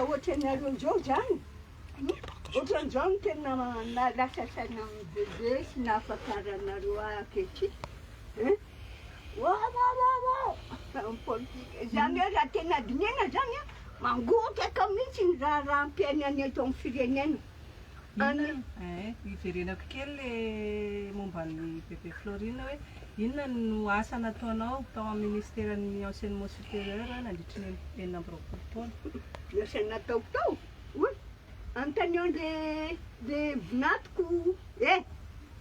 Fa ohatranareo izao izany, ohatran'izao no tena nahalasa saina amin'ny bebe sy nahafantaranareo ahy ankehitriny. Hein? Wa wa wa wa! Amin'ny politika. Izany hoe raha tena dinihina izany an, mangotraka mihitsy ny raharaham-piainana eto amin'ny firenena. Inona eh, hiverenako kely le momba an'i Bebe Florine hoe inona no asa nataonao tao amin'ny ministeran'ny enseignement supérieur nandritry ny 26 taona? Ny asa nataoko tao? Hoy, anontanio an'le le vinatoko eh,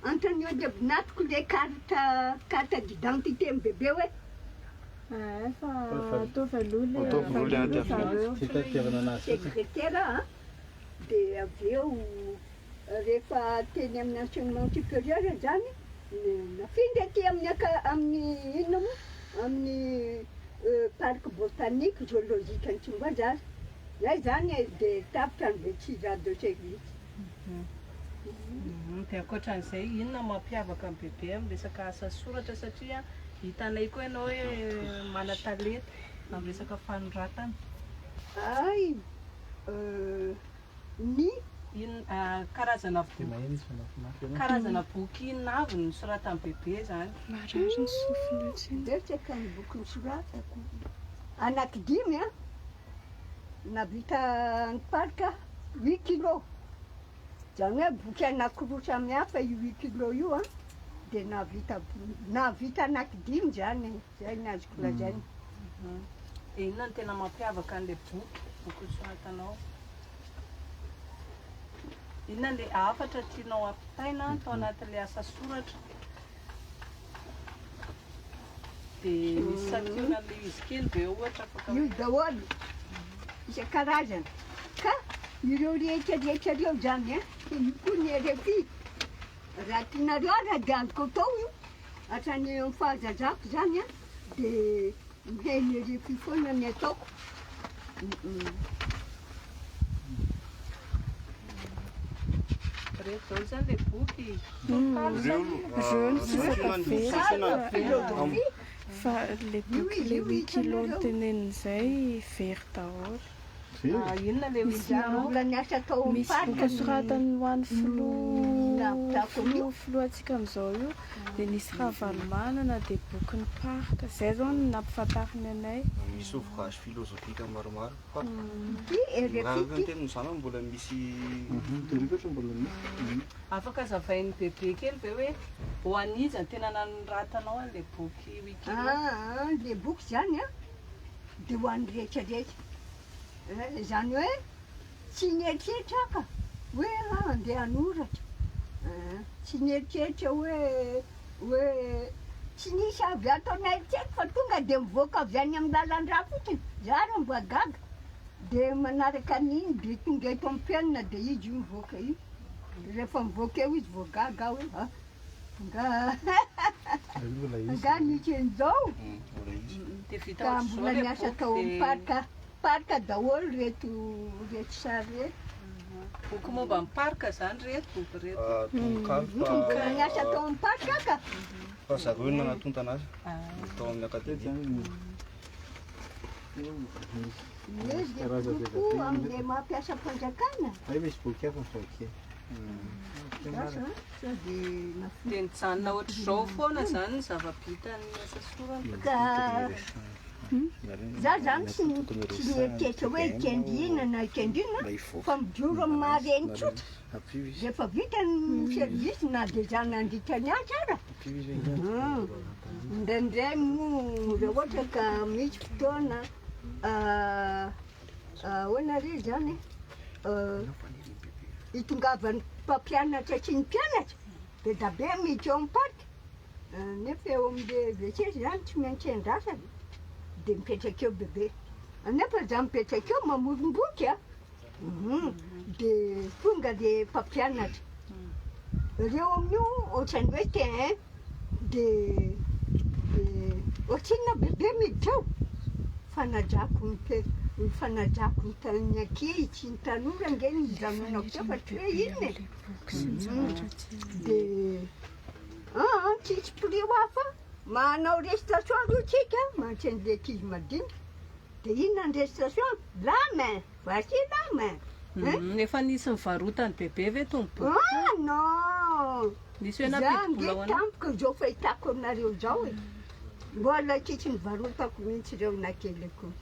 anontanio an'le vinatoko le carte carte d'identité an'i Bebe hoe. Eh, fa ataovy aloha le Ataovy aloha le avy avy eo. Fitatiavana anazy fotsiny. Secrétaire an. Dia avy eo rehefa teny amin'ny enseignement supérieur izany, nafindra aty amin'ny aka- amin'ny inona moa, amin'ny parc botanique zoologique any Tsimbazaza. Zay izany e, dia tapitra ny 26 ans de service. Dia ankoatran'izay, inona no mampiavaka an'i Bebe amin'ny resaka asa soratra satria hitanay koa ianao hoe manan-talenta amin'ny resaka fanoratana. Hay! Ny. Inona karazana boky karazana boky inona avy no nosoratan'i Bebe izany? Marary ny sofiny io tsinona. Betsaka ny boky nosoratako. Anaky dimy an, nahavita ny parc huit kilos. Izany hoe boky anakiroa samihafa io huit kilos io an, dia nahavita nahavita anaky dimy izany e, izay ny azoko lazaina. Dia inona no tena mampiavaka an'ilay boky, boky nosoratanao? Inona ilay hafatra tianao hampitaina tao anatin'ilay asa soratra? Dia misy santionan'ilay izy kely ve ohatra afaka Io daholo, isan-karazany. Ka ireo rehetra rehetra ireo izany an, io koa ny RFI. Raha tianareo ary dia azoko atao io, hatrany amin'ny fahazazako izany an, dia mihaino RFI foana ny ataoko. Ireto daholo izany ilay boky. Ireo no sisa tavela. Fa le boky le huit kilos noteneniny izay very daholo. Ah, inona ilay huit kilos? Mbola niasa tao amin'ny Misy parc boky ny soratany ho an'ny filoha nahavitako an'io. filoha filohantsika amin'izao io dia nisy Ravalomanana dia bokin'ny parc. Izay izao no nampifantariny anay. Misy ouvrage philosophique maromaro fa Ity raha RFI araka ny ity. tenin'ny zanany mbola misy Afaka azavain'i Bebe kely ve hoe ho an'iza no tena nanoratanao an'ilay boky huit kilos? Ah, ilay boky izany an, dia ho an'ny rehetra rehetra. Eh, izany hoe tsy nieritreritra aho ka hoe ah, andeha hanoratra. Eh, tsy nieritreritra hoe hoe tsy nisy avy ato an'eritreritra fa tonga dia mivoaka avy any amin'ny lalan-drà fotsiny. Za ary mba gaga. Dia manaraka an'iny dia tonga eto amin'ny penina dia izy io mivoaka io. Rehefa mivoaka eo izy vao gaga aho hoe ah, angaha angaha nisy an'izao? Dia vita Ka ohatr'izao mbola ilay niasa boky tao amin'ny dia parc parc daholo ireto ireto sary ireto. boky momba ny parc izany ireto boky ireto. Tononkalo fa Mbola niasa tao amin'ny parc aho ka. fa zareo no nanatontana azy tao amin'ny akademia. Izy dia kokoa amin'ilay mampiasa fanjakana. Hay misy boky hafa fa ok. Lasa sao dia nafoy. Dia nijanona ohatr'izao foana izany ny zava-bitan'ny asa sorana. Ka za zany tsy tsy nieritreritra hoe hikendrina na hikendrina fa mijoro amin'ny maha reny tsotra. Rehefa vita ny service na dia za nandritra ny asa ara. Indraindray moa raha ohatra ka misy fotoana ahoana re izany e, hitongavan'ny mpampianatra sy ny mpianatra be da be miditra eo amin'ny parc, nefa eo amin'le WC izany tsy maintsy andrasana dia mipetraka eo bebe, nefa za mipetraka eo mamorom-boky a. Dia tonga le mpampianatra. Reo amin'io ohatran'ny hoe T1 dia dia ohatrinona bebe miditra ao? Fanajako ny pe- ny fanajako ny ta- ny ankizy sy ny tanora ange no ijanonako teo fa tsy hoe inona e. Dia aa tsisy prix hafa manao restauration aloha tsika mantsy an'le ankizy madinika. De inona ny registration? La main, voici la main. Hein? Efa nisy nivarotany bebe ve tony boky? Ah non! Nisy hoe Za nampidi-bola nge ho anao? tampoka izao fahitako anareo izao e. Mbola tsisy nivarotako mihitsy ireo na kely akory.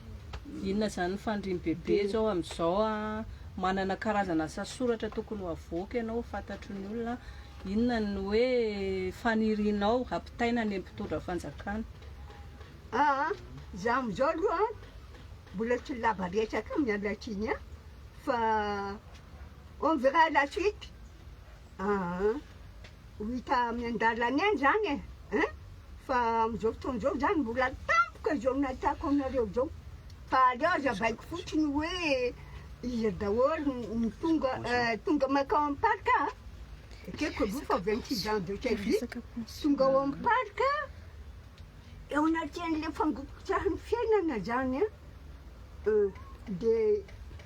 Inona izany ny fanirian'i bebe izao amin'izao a? Manana karazana asa soratra tokony ho avoaka ianao ho fantatry ny olona. Inona no hoe fanirianao hampitaina any amin'ny mpitondra fanjakana? Aa, za amin'izao aloha an, mbola tsy lava resaka miala tsiny an, fa on verra la suite. Aa, ho hita miandalana eny zany e, hein, fa amin'izao fotoana izao zany mbola tampoka izao nahitako anareo izao, fa aleo azavaiko fotsiny hoe iza daholo ny tonga tonga mankao amin'ny parc a, ekeko aloha fa 26 ans de service, tonga ao amin'ny parc eo anatrehan'ilay fangokotsahan'ny fiainana zany an, dia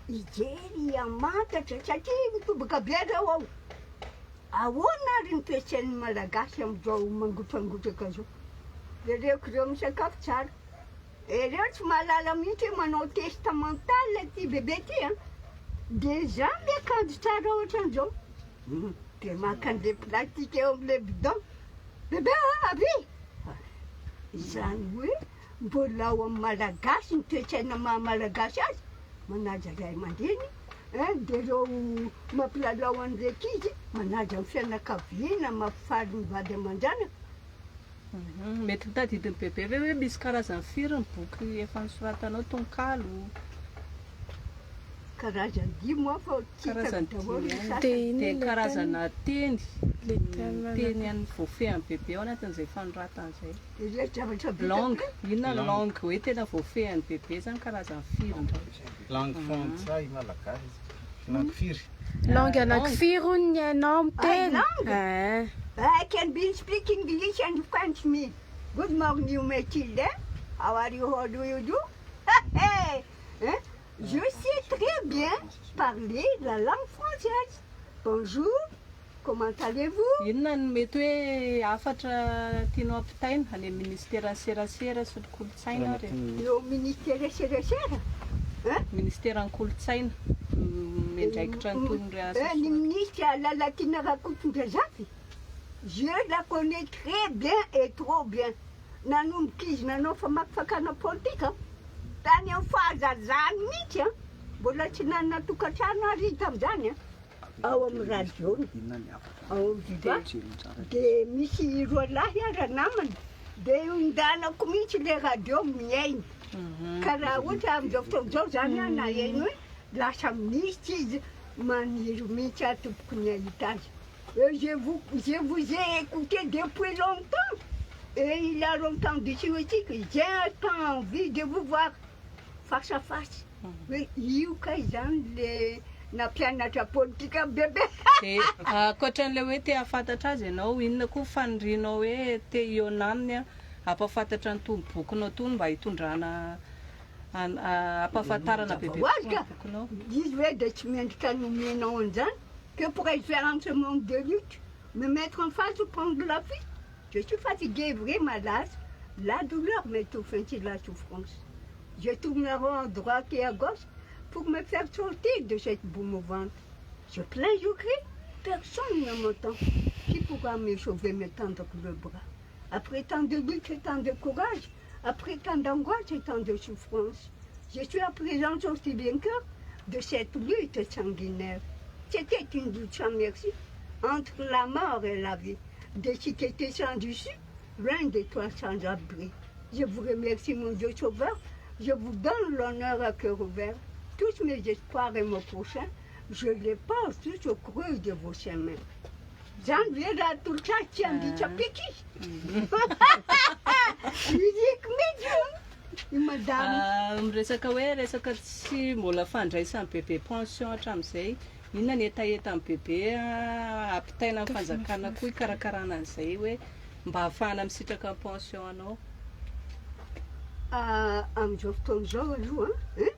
hijery hamantatra satria mitobaka be reo ao. Ahoana ary ny toe-tsain'ny Malagasy amin'izao mangotrangotraka izao? Jereko ireo misakafo tsara. Ireo tsy mahalala mihitsy hoe manao test mental ity bebe ity an! Dia za miakanjo tsara ohatran'izao. Dia maka an'ilay plastique eo amin'ilay bidon. Bebe a, avia! Izany hoe mbola ao amin'ny Malagasy ny toe-tsaina maha Malagasy azy, manaja ray aman-dreny, Hein, dia ireo mampilalao an'ilay ankizy, manaja ny fianakaviana, mampifaly ny vady aman-janaka. Mety ho tadidin'i Bebe ve hoe misy karazany firy ny boky efa nosoratanao, tononkalo? Karazany dimy moa fa tsy hitako Karazany daholo dimy ny ihany. sasany. Dia inona Dia ilay thème? karazana teny, Ilay thème teny an'ny voafehin'i Bebe ao anatin'izay fanoratana izay. Ilay zavatra vitako Langue, e. inona ny langue hoe tena voafehin'i Bebe izany karazany firy indray? Langue frantsay, malagasy, langue firy? Langue anakifiry hono ny hainao miteny. Langue? Eh. I can be speak English and French me. Good morning Mathilde. How are you? How do you do? Hein? Je sais très bien parler la langue française. Bonjour. Comment allez-vous? Inona no mety hoe hafatra tianao ampitaina any amin'ny ministeran'ny serasera sy ny kolontsaina ary e? Eo ministera serasera? Hein? Ministeran'ny kolontsaina miandraikitra ny tony asa Eh, ny soratra. ministre Lalatiana Rakotondrazafy, je la connais très bien et trop bien. Nanomboka izy nanao famakafakana politika tany amin'ny fahazazany mihitsy an, mbola tsy nanana tokantrano ary izy tamin'izany an. Ao amin'ny radio, ao amin'ny Viva, dia misy roa lahy ara namana, dia io indanako mihitsy ilay radio mihaino. Ka raha ohatra amin'izao fotoana izao izany aho naheno hoe lasa misy izy maniry mihitsy aho tompoko ny hahita azy. Et je vous ai écouté depuis longtemps et il y a longtemps d'ici aussi que j'ai tant envie de vous voir face à face. Hoe io kay izany le nampianatra politika bebe. Dia ankoatran'ilay hoe te hahafantatra azy ianao, inona koa fanirianao hoe te hihaona aminy a, hampahafantatra an'itony bokinao itony mba hitondrana an- hampahafantarana bebe Ho azy kokoa ka. ny bokinao? Izy hoe dia tsy mendrika ny omenao an'izany. Que pourrais-je faire en ce monde de lutte? Me mettre en face ou prendre la fuite? Je suis fatigué, vrai malade. La douleur m'étouffe ainsi la souffrance. Je tourne rond à droite et à gauche pour me faire sortir de cette boue mouvante. Je plains, je crie, personne ne m'entend. Qui pourra me sauver, me tendre le bras? Après tant de lutte et tant de courage, après tant d'angoisse et tant de souffrance, je suis à présent sorti vainqueur de cette lutte sanguinaire. C'était une lutte sans merci entre la mort et la vie. Des cités sans issue, loin des toits sans abri. Je vous remercie, mon Dieu sauveur, je vous donne l'honneur à cœur ouvert. Tous mes espoirs et mon prochain, je les porte tous au creux de vos mains. Zany ve raha atolotra azy tsy handitsa-pika izy? Iriko mihitsy io i madame. Miresaka hoe resaka tsy mbola fandraisan'ny bebe pension hatramin'izay, inona ny hetahetan'ny bebe ampitaina amin'ny fanjakana koa hikarakarana an'izay hoe mba hahafahana misitraka ny pension anao? Amin'izao fotoana izao aloha hein.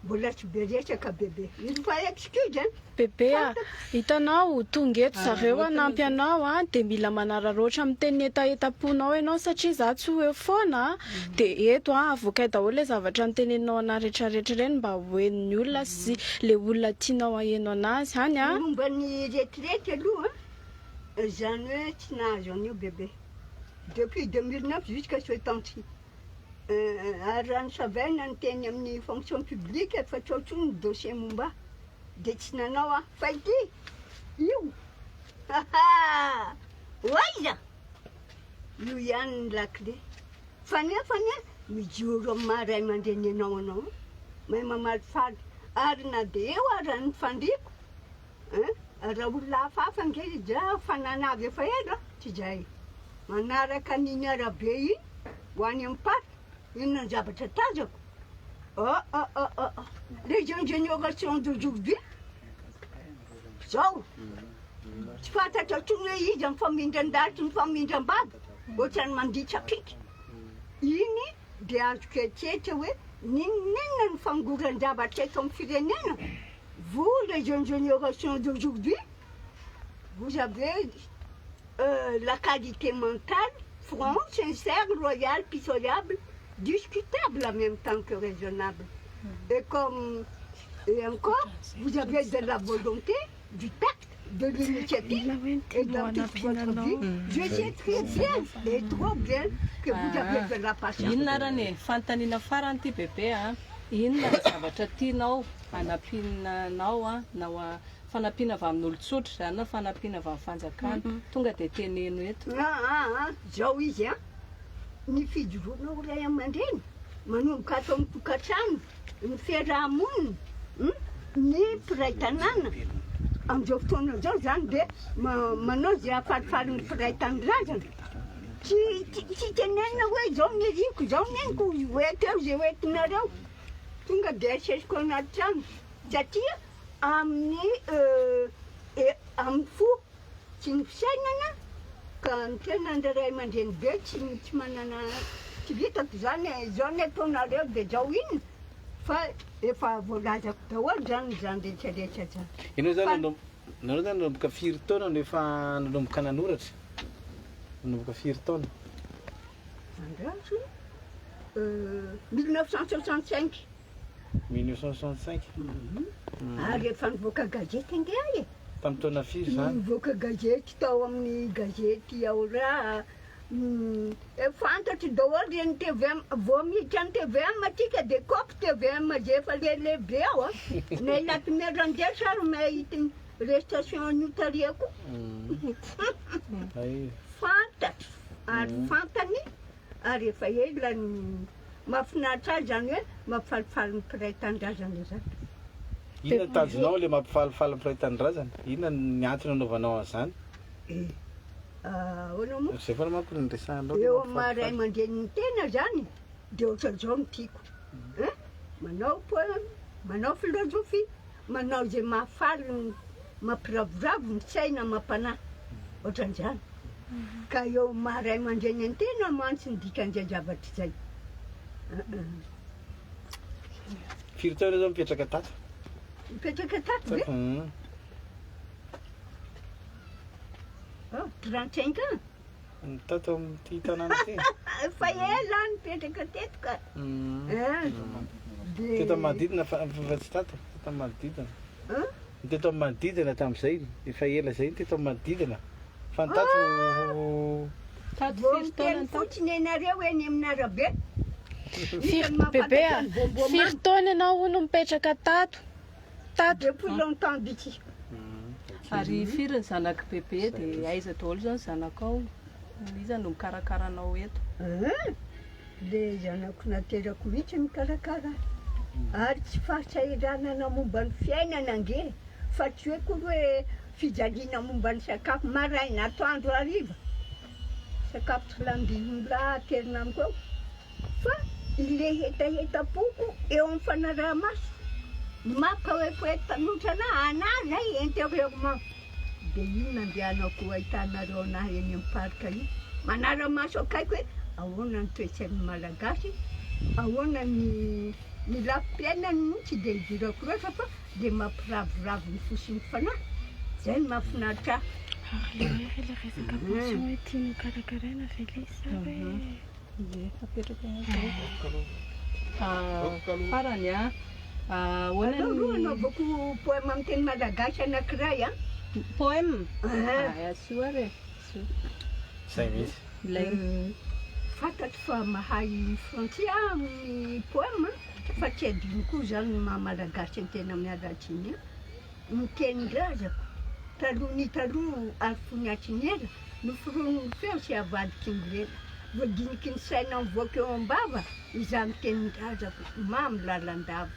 Mbola tsy be resaka bebe. Il faut excuse hein. Bebe a! Hitanao, tonga eto zareo hanampy anao a, dia mila manararaotra miteny ny hetahetam-ponao ianao satria za tsy ho eo foana a, dia eto a, avoakay daholo ilay zavatra noteneninao anah retraretra ireny mba ho henon'ny olona sy le olona tianao haheno anazy hany a. Ny momba ny retraite aloha izany hoe tsy nahazo an'io bebe depuis 2009 jusqu'à ce temps-ci. Ary raha nosavaina ny teny amin'ny fonction publique efa tsy ao intsony ny dossier momba ahy dia tsy nanao aho fa ity io haha ho aiza io ihany ny lakile fa nefany mijoro amin'ny maha ray aman-dreny anao anao mahay mamalifaly ary na dia eo ara ny fandriako hein raha olona hafahafa ange izy fa nanavy efa ela tsy izay manaraka an'iny arabe iny ho any amin'ny parc, inona ny zavatra tazako? Oh oh oh oh oh, les jeunes générations d'aujourd'hui zao tsy fantatra intsony hoe iza mifamindran-dahy sy mifamindram-bavy, ohatran'ny mandihy tsapiky. Iny dia azoko eritreritra hoe n'inon'inona ny fangoran-javatra eto amin'ny firenena, vous les jeunes générations d'aujourd'hui, vous avez la qualité mentale, franc, sincère, loyal, pitoyable, discutable en même temps que raisonnable. Et comme et encore, vous avez de la volonté, du tact, de l'initiative et dans toute votre vie, je sais très bien et trop bien que vous avez de la patience. Inona arany e? Fanontaniana farany ity bebe a! Inona ny zavatra tianao hanampiana anao a, na ho Fanampiana avy amin'olon-tsotra izany na fanampiana avy amin'ny fanjakana. Tonga dia teneno eto. Aa zao izy an! Ny fijoroana ho ray aman-dreny manomboka ato amin'ny tokantrano, ny fiaraha-monina, ny mpiray tanàna, amin'izao fotoana izao izany dia manao izay hahafalifaly ny mpiray tanindrazana. Tsy tsy tenenina hoe izao ny iriko, izao ny henoko, ho eto eo izay ho entinareo. Tonga dia asesiko anaty trano satria Amin'ny amin'ny fo sy ny fisainana ka ny tena ny ray aman-dreny be tsy tsy manana tsy vitako izany e, izao ny ataonareo dia izao inona fa efa voalazako daholo izany izany rehetra rehetra izany. Ianao izany nanomboka, nareo izany nanomboka firy taona no efa nanomboka nanoratra? Nanomboka firy taona? Andraso, 1965. 1965. Ary efa nivoaka gazety ange aho e. Tamin'ny taona firy izany? Nivoaka gazety tao amin'ny gazety Aoraha. Fantatro daholo ireny tvm, vao miditra ny tvm atsika dia kopy tvm izay efa lehilehbe ao an. Na i Latimer Randriasa ary mahita ny restation an'io tarehiko. Fantatro ary fantany ary efa ela ny mahafinaritra ahy izany hoe mampifalifaly ny mpiray tanindrazana izany. Inona ny tanjonao ilay mampifalifaly ny mpiray tanindrazana? Inona ny antony anaovanao an'izany? Eh, ahoana moa? Izay foana manko no niresahanao ilay Eo amin'ny maha ray mampifalifaly. aman-drenin'ny tena izany dia ohatran'izao no tiako. Hein? Manao poème, manao philosophie, manao izay mahafaly ny mampiravoravo ny saina amam-panahy. Ohatran'izany. Ka eo maha ray aman-dreny an-tena mantsy ny dikan'izay zavatra izay. Firy taona zao mipetraka tato? Mipetraka tato ve? Oh, 35 ans. Tato amin'ity tanàna ity? Efa ela aho nipetraka teto ka. Teto amin'ny manodidina fa tsy tato, teto amin'ny manodidina. Ny teto amin'ny manodidina tamin'izay, efa ela izay ny teto amin'ny manodidina. Fa ny tato Tato Vao firy taona miteny ny tato? fotsiny ianareo eny amin'ny arabe. Firy, bebe a, firy taona ianao hono mipetraka tato? Tato. Depuis longtemps d'ici. Ary firy ny zanak'i bebe dia aiza daholo izao ny zanakao? Iza no mikarakara anao eto? Le zanako naterako mihitsy mikarakara ahy. Ary tsy fahasahiranana momba ny fiainana ange fa tsy hoe akory hoe fijaliana momba ny sakafo maraina, atoandro, hariva. Sakafo tsy landian'olona aterina amiko eo fa ilay hetahetam-poko eo amin'ny fanaraha-maso. Ny maha poète mpanohitra anah, anah zay intérieurement. Dia io no andehanako ahitanareo anah eny amin'ny parc io. Manara-maso akaiky hoe ahoana ny toe-tsain'ny Malagasy, ahoana ny. Ny lafim-piainany moa tsy dia idirako loatra fa dia mampiravoravo ny fo sy ny fanahy. Izay no mahafinaritra ahy. Ary le hoe ilay resaka pension hoe tiany ho karakaraina ve ilay izy sa hoe. Ie, apetraka ihany zay. Farany an, ahoana ny. Aleo aloha anaovako poème amin'ny teny malagasy anankiray an. Poème? Ay, asio ary e. Asio. Zay mihitsy. Ilaina. Fantatro fa mahay frantsay aho amin'ny poème fa tsy adino koa izany ny maha malagasy an-tena miala tsiny an. Ny tenin-drazako, taloha ny taloha ary fony hatry ny ela, noforonin'ny feo sy avadiky ny lela. Voadiniky ny saina mivoaka eo am-bava izany tenin-drazako mamy lalandava.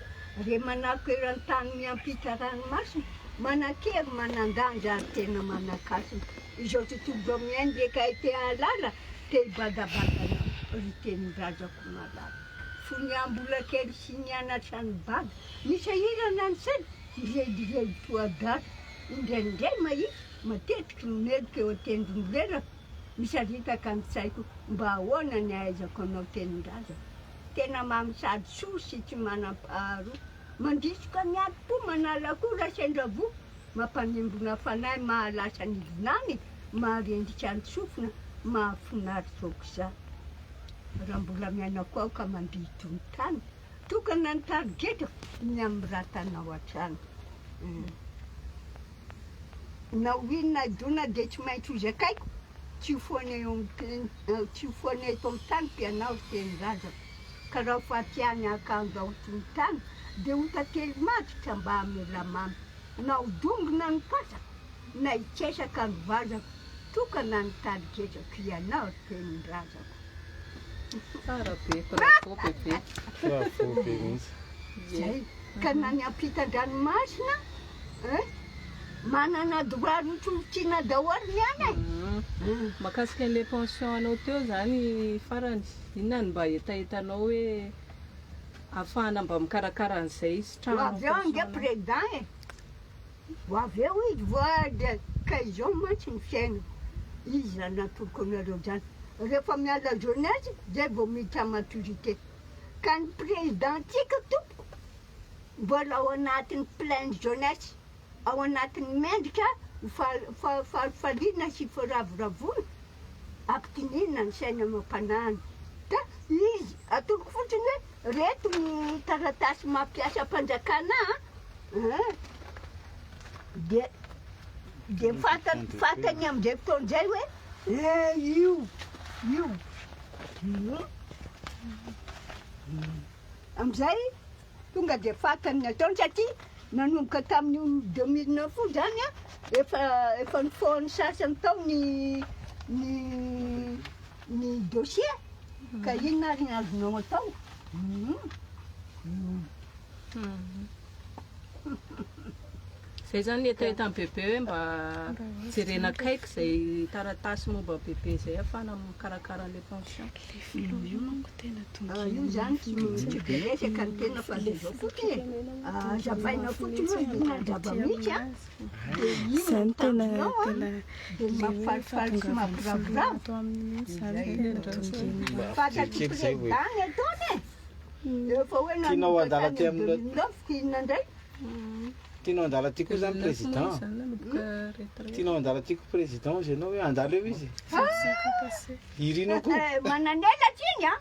Re manako eran-tany miampita ranomasina, manan-kery, manan-danja ary tena manan-kasina. Izao tontolo izao mihaino re ka te hahalala, te hibadabadana ry tenin-drazako malala. Fony aho mbola kely sy nianatra nibada, nisahirana ny saina, nirediredy toa adala. Indraindray mahitsy, matetiky ny meloka eo an-tendron'ny lelako, misaritaka ny tsaiko, mba ahoana ny ahaizako anao tenin-drazako? Tena mamy sady soa sy tsy manam-paharoa, mandisoka ny adim-po, manala koa raha sendra voa, mampanembona fanahy, mahalasa ny vinany, maharendrika ny sofina, mahafinaritra aok'izany. Raha mbola miaina koa aho ka mandihy toy ny tany, tokana ny tarigetrako, ny hamiratanao hatrany. Na ho inona dona dia tsy maintsy ho zakaiko, tsy ho foana eo amin'ny tsy ho foana eto amin'ny taniko ianao ry tenin-drazako, ka raha ho faty ihany akanjo ao toy ny tany, dia ho tantely maditra mba hamela mamy, na ho dongona ny pasako, na hikesaka ny vazako, tokana ny tarigetrako ianao ry tenin-drazako. Tsara be, bravo bebe. Bravo be mihitsy. Zay. Ka na ny ampitan-dranomasina eh, manana droit rotsirotsiana daholo ny any e. Mahakasika an'ilay pension anao teo izany farany, inona no mba hetahetanao hoe ahafahana mba mikarakara an'izay Ho sitrahanao avy eo ange pension anao? président e. Ho avy eo izy vao dia ka izao mantsy ny fiainana, izy izany natoroko anareo izany, rehefa miala jeunesse zay vao miditra maturité. Ka ny président-tsika tompoko mbola ao anatin'ny pleine jeunesse, ao anatin'ny mendrika ho falifaliana sy firavoravoana, ampitoniana ny saina amam-panahiny. Ka izy, atoroko fotsiny hoe reto ny taratasy maha-mpiasam-panjakana an, dia dia fantany fantany amin'izay fotoana izay hoe eh io, io. Amin'izay tonga dia fantany ny ataony satria nanomboka tamin'io 2009 io izany an, efa efa nifohan'ny sasany tao ny ny ny dossier ka inona ary ny azonao atao? Zay zany ny hetahetan'i bebe hoe mba jerena akaiky izay taratasy momba an'i bebe izay ahafahana mikarakara an'ilay pension. Le filoha io manko tena Ah, io zany tsy tsy be resaka ny tena fa dia zao fotsiny e. Azavaina fotsiny hoe inona ny zava-misy an. Dia inona ny tanjonao an. Dia ny mampifalifaly sy mampiravoravo. Fantatr'i président ny ataony e. Efa hoe Tianao nanomboka handala tany aty amin'ny amin'ny 2009 inona indray? Tianao handala aty koa zany président. Tianao handala aty koa président hozy ianao hoe handalo eo izy. Irinao koa. Eh, manan'elatra iny an.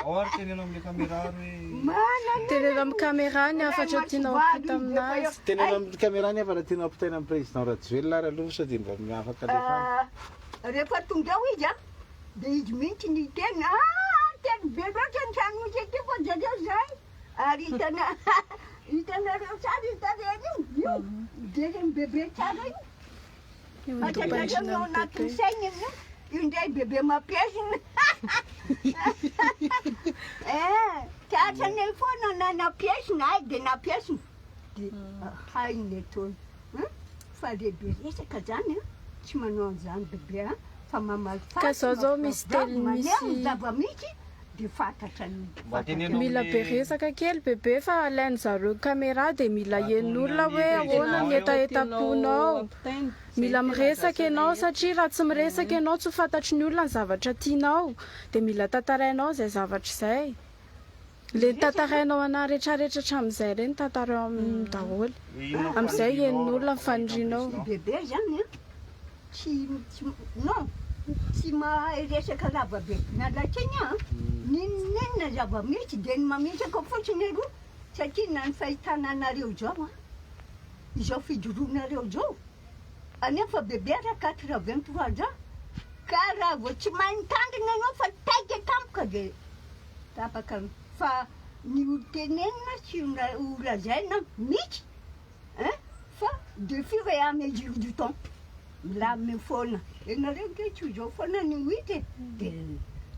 Ao ary teneno amin'ilay caméra ary hoe. Manan'elatra. Teneno amin'ny caméra ny hafatra tianao hampita aminazy. Teneno amin'ny caméra ny hafatra tianao hampitaina amin'ny président Rajoelina ary aloha sao dia mba afaka alefa any. Ah, rehefa tonga eo izy an, dia izy mihitsy no hiteny, ah, teny be loatra ny trano misy aty fa jereo izay. Ary hitana hitanareo tsara io tarehiny io, io, jeren'i bebe tsara io. Fantatrareo ny ao anatin'ny sainy amin'io, io indray bebe mampiesona. Eh, tratrany foana na nampiesona, ay dia nampiesona. Dia hainy ataony. Fa le be resaka zany an, tsy manao an'izany bebe an, fa mamalifaly, Ka zao zao misy telo maneho ny misy zava-misy dia fantatra ny Mba teneno Mila be amin'ny resaka kely bebe fa alain zareo caméra dia mila Mba henon'olona atorony hoe amin'ny ahoana ny président eo. hetahetam-ponao. Mila miresaka ianao satria raha tsy miresaka ianao tsy ho fantatry ny olona ny zavatra tianao dia mila tantarainao izay zavatra izay. Le tantarainao anahy rehetrarehetra hatramin'izay ireny tantarao aminy daholo. Amin'izay henon'olona ny fanirianao. Bebe zany an, tsy tsy non tsy mahay resaka lava be. Miala tsiny aho an, n'inon'inona zava-misy dia ny mamitaka fotsiny aloha satria na ny fahitana anareo izao an, izao fijoroanareo izao, anefa bebe ara 83 ans ka raha vao tsy mahay mitandrina ianao fa taitra tampoka dia tapaka fa ny ho tenenina sy ho lazaina mihitsy hein fa de fur et à mesure du temps milamina foana ianareo ange tsy ho izao foana ny ho hita e de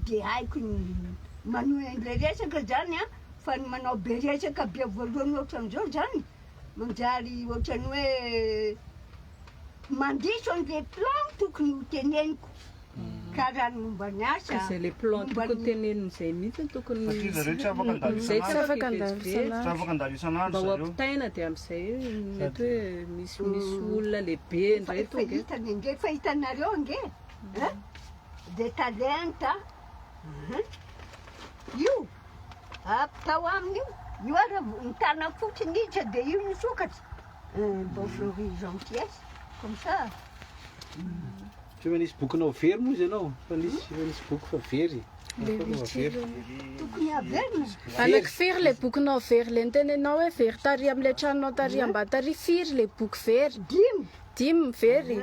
de haiko ny manohy an'ilay resaka zany an fa ny manao be resaka be voalohany ohatran'izao zany manjary ohatran'ny hoe mandiso an'ilay plan tokony ho teneniko ka raha ny momba ny asa Ka zay le plan momba tokony ny teneniny zay mihitsy no tokony Satria zareo tsy afaka handalo Zay Tsy tsy afaka afaka handalo hivezivezy. Tsy afaka handalo isan'andro Mba ho zareo. ampitaina dia amin'izay mety hoe misy misy olona lehibe efa indray efa tonga eto. hitany ange efa hitanareo ange hein de talenta hein io ampitao aminy io io ary ny tanako fotsiny izy dia io nisokatra un bon fleury gentillesse comme ça. Fa efa nisy bokinao very moa izy ianao? Fa nisy efa nisy boky fa very. Le Fa very. Tokony haverina. Anaky firy le bokinao very le nitenenao hoe very tary amin'ilay tranonao tary ambany tary firy le boky very? Dimy. Dimy very.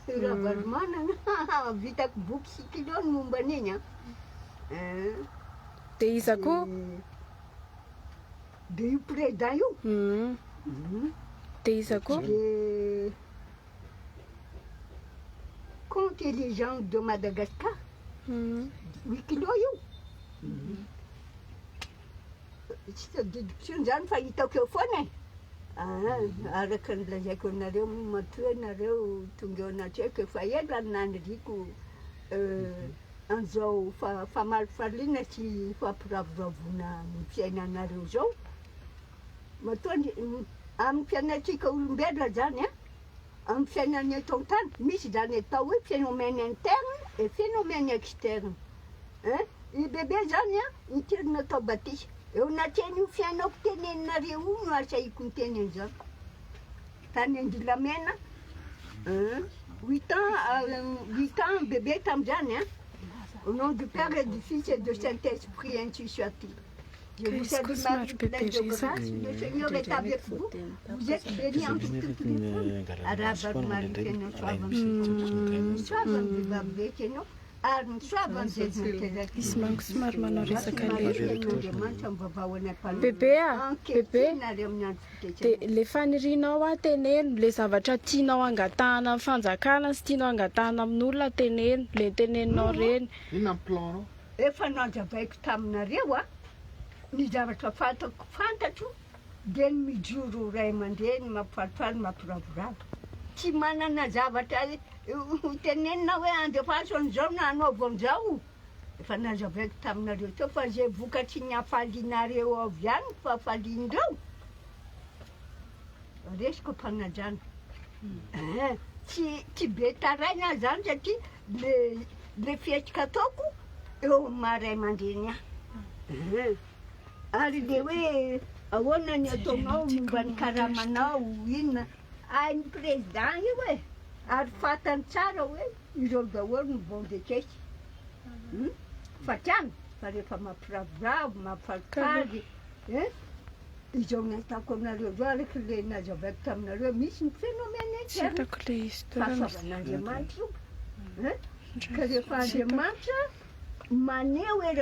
Ravalomanana vitako boky sy kilo ny momba an'iny an. Dia iza koa? Dia io président io. Dia iza koa? Dia Contes et légendes de Madagascar. 8 kilo io. Tsy tadidiko intsony zany fa hitako eo foana e. Araka ny lazaiko anareo moa matoa nareo tonga eo anatrehako efa ela ny naniriako an'izao famalifaliana sy fampiravoravoana ny fiainanareo zao. Matoa amin'ny fiainantsika olombelona zany an, amin'ny fiainana eto an-tany misy zany atao hoe phénomène interne et phénomène externe. Hein? I bebe zany an, impiry natao batisa. Eo anatrehan'io fiainako teneninareo io no asahiko miteny an'izany. Tany Andilamena, hein, 8 ans, 8 ans bébé tamin'izany hein. Au nom du Père et du Fils et du Saint-Esprit, ainsi soit-il. Je vous salue Marie, pleine de grâce, le Seigneur est avec vous. Vous êtes bénie entre toutes les femmes. Arahaba Marie feno soavana. Soavana vehivavy rehetra ianao ary ny soavana izay niteraka. Izy manko somary manao resaka Maria lery. Andriamanitra mivavaha anay mpanota. Bebe a, bebe. Ankehitriny ary amin'ny andro Dia le fanirianao a teneno, le zavatra tianao angatahana amin'ny fanjakana sy tianao angatahana amin'olona teneno, le teneninao reny. Inona ny plan-nao? Efa nazavaiko taminareo a ny zavatra fantako fantatro dia ny mijoro ray aman-dreny mampifalifaly mampiravoravo. Tsy manana zavatra ho tenenina hoe andefaso an'izao na anaovy an'izao. Efa nazavaiko taminareo teo fa izay vokatry ny hafalianareo avy ihany ny fahafalian'ireo. Resiko am-panajana. Hein, tsy be taraina zany satria le fihetsika ataoko eo amin'ny maha ray aman-dreny ahy. Hein. Ary le hoe ahoana ny ataonao momba ny karamanao inona hain'ny président io e ary fantany tsara hoe ireo daholo ny bon de caisse. Fa tiany fa rehefa mampiravoravo mampifalifaly hein izao nataoko aminareo zao araka le nazavaiko taminareo misy ny phénomène Tsy interne hitako le izy toerana. fahasoavan'Andriamanitra io hein ka rehefa Andriamanitra maneho era